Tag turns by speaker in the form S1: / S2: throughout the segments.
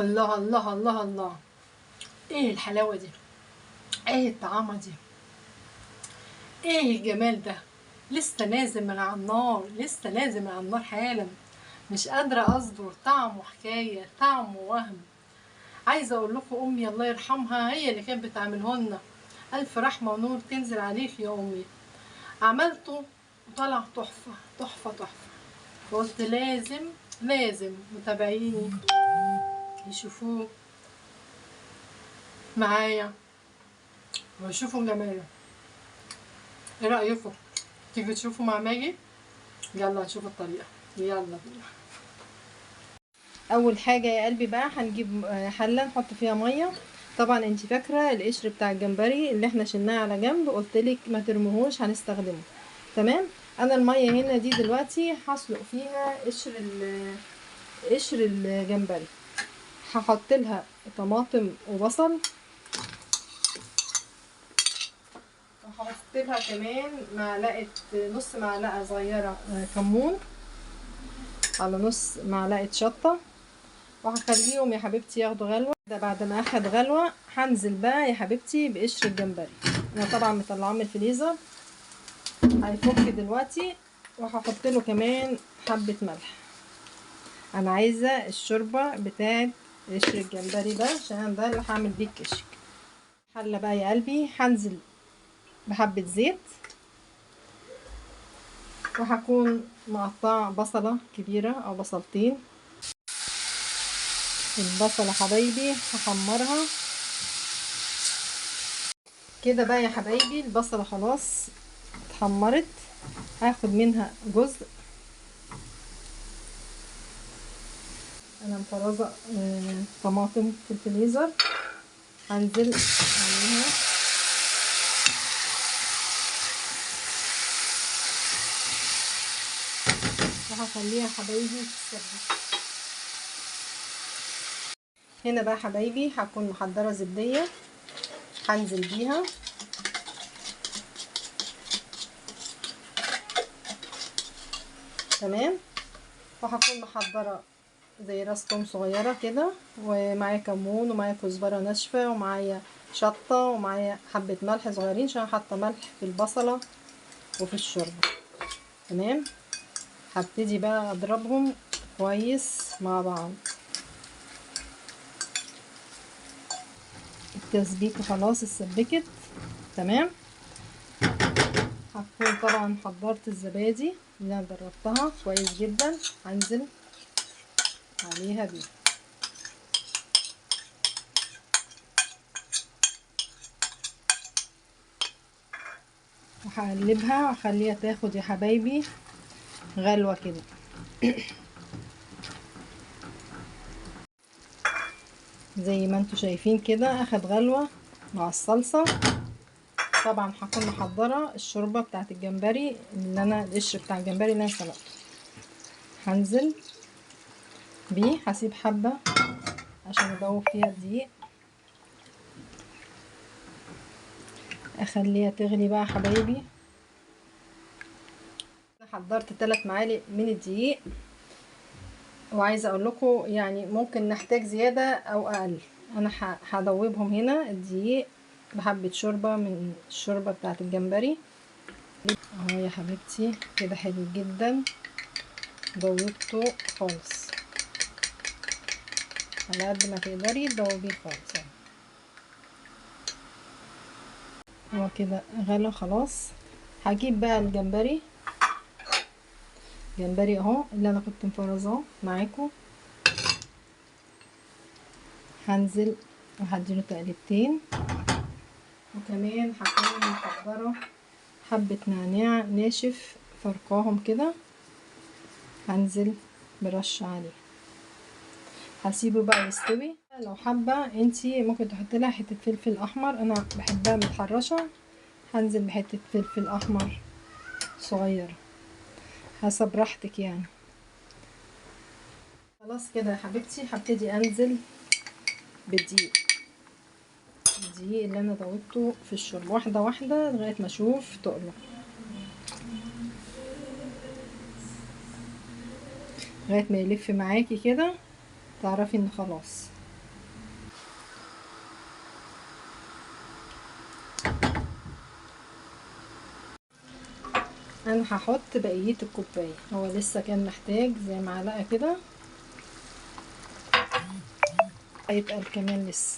S1: الله الله الله الله، ايه الحلاوة دي، ايه الطعامة دي، ايه الجمال ده. لسه نازل من على النار، لسه نازل من على النار حالا، مش قادرة اصبر. طعمه حكاية، طعمه وهم. عايزة اقول لكم امي الله يرحمها هي اللي كانت بتعمله لنا، الف رحمة ونور تنزل عليك يا امي. عملته وطلع تحفة تحفة تحفة. قلت لازم لازم متابعيني يشوفوه معايا ويشوفوا جماله. ايه رأيكم؟ تيجوا تشوفوا مع ماجي؟ يلا نشوف الطريقة، يلا بينا. اول حاجة يا قلبي بقى هنجيب حلة نحط فيها مية. طبعا انت فاكرة القشر بتاع الجمبري اللي احنا شلناه على جنب، قلتلك ما ترموهوش هنستخدمه، تمام. انا المية هنا دي دلوقتي هسلق فيها قشر الجمبري. هحط لها طماطم وبصل، وهحط لها كمان معلقة، نص معلقة صغيرة كمون على نص معلقة شطة، وهخليهم يا حبيبتي ياخدوا غلوة. ده بعد ما اخد غلوة هنزل بقى يا حبيبتي بقشر الجمبري. انا طبعا مطلعاه من الفريزر، هيفك دلوقتي. وهحط له كمان حبة ملح. انا عايزة الشوربة بتاعت قشر الجمبري ده عشان ده اللي هعمل بيه الكشك. حلة بقى يا قلبي، هنزل بحبة زيت، وهكون مقطعة بصلة كبيرة او بصلتين. البصلة حبايبي هحمرها كده بقى يا حبايبي. البصلة خلاص اتحمرت، هاخد منها جزء. انا مفرزة طماطم في الفريزر، هنزل عليها. وهخليها حبايبي تتسبك. هنا بقى حبايبي هكون محضرة زبدية، هنزل بيها. تمام. وهكون محضرة زي راس توم صغيرة كده، ومعايا كمون، ومعايا كزبرة ناشفة، ومعايا شطة، ومعايا حبة ملح صغيرين عشان حاطة ملح في البصلة وفي الشوربة. تمام. هبتدي بقى اضربهم كويس مع بعض. التسبيكة خلاص اتسبكت. تمام. هكون طبعا حضرت الزبادي اللي انا دربتها كويس جدا، هنزل عليها بيه. وهقلبها واخليها تاخد يا حبايبي غلوة كده. زي ما انتوا شايفين كده اخد غلوة مع الصلصة. طبعا هكون محضرة الشوربة بتاعت الجمبري اللي انا القشر بتاع الجمبري اللي انا سلقته، هنزل بيه. هسيب حبة عشان ادوب فيها الدقيق، اخليها تغلي بقى حبايبي. حضرت 3 معالق من الدقيق، وعايزه اقول لكم يعني ممكن نحتاج زيادة او اقل. انا هدوبهم هنا الدقيق بحبه شوربة من الشوربة بتاعه الجمبري اهو يا حبيبتي كده، حلو جدا. دوبته خالص على قد ما تقدري دوبيه خالص. هو كده غلى خلاص. هجيب بقى الجمبري، جمبري اهو اللي انا كنت مفرزاه معاكم. هنزل وهديله تقلبتين. وكمان هكون محضرة حبه نعناع ناشف فرقاهم كده، هنزل برش عليه. هسيبه بقى يستوي. لو حابة انتي ممكن تحطي لها حتة فلفل احمر، انا بحبها متحرشه، هنزل بحته فلفل احمر صغيرة حسب راحتك يعني. خلاص كده يا حبيبتي هبتدي انزل بالدقيق، الدقيق اللي انا دوبته في الشوربة، واحدة واحدة لغاية ما اشوف تقله. لغاية ما يلف معاكي كده تعرفي ان خلاص. انا هحط بقية الكوباية، هو لسه كان محتاج زي معلقة كده، هيتقل كمان لسه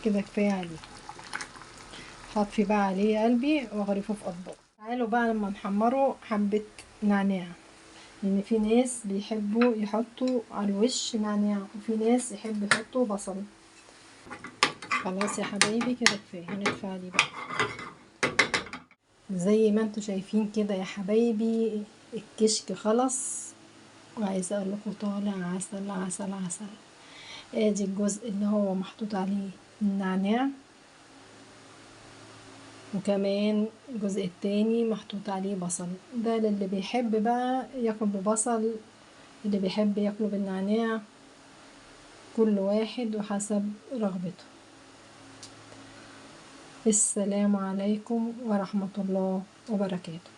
S1: كده، كفاية عليه. هطفي بقى عليه يا قلبي واغرفه في اطباق. تعالوا بقى لما نحمره حبة نعناع، لان في ناس بيحبوا يحطوا على الوش نعناع، وفي ناس يحبوا يحطوا بصل. خلاص يا حبايبي كده كفاية، هنطفي عليه بقى. زي ما انتوا شايفين كده يا حبايبي الكشك خلص، وعايزه اقول لكم طالع عسل عسل عسل. ادي الجزء اللي هو محطوط عليه النعناع، وكمان الجزء التاني محطوط عليه بصل. ده للي بيحب بقى ياكل ببصل، اللي بيحب ياكله بالنعناع، كل واحد وحسب رغبته. السلام عليكم ورحمة الله وبركاته.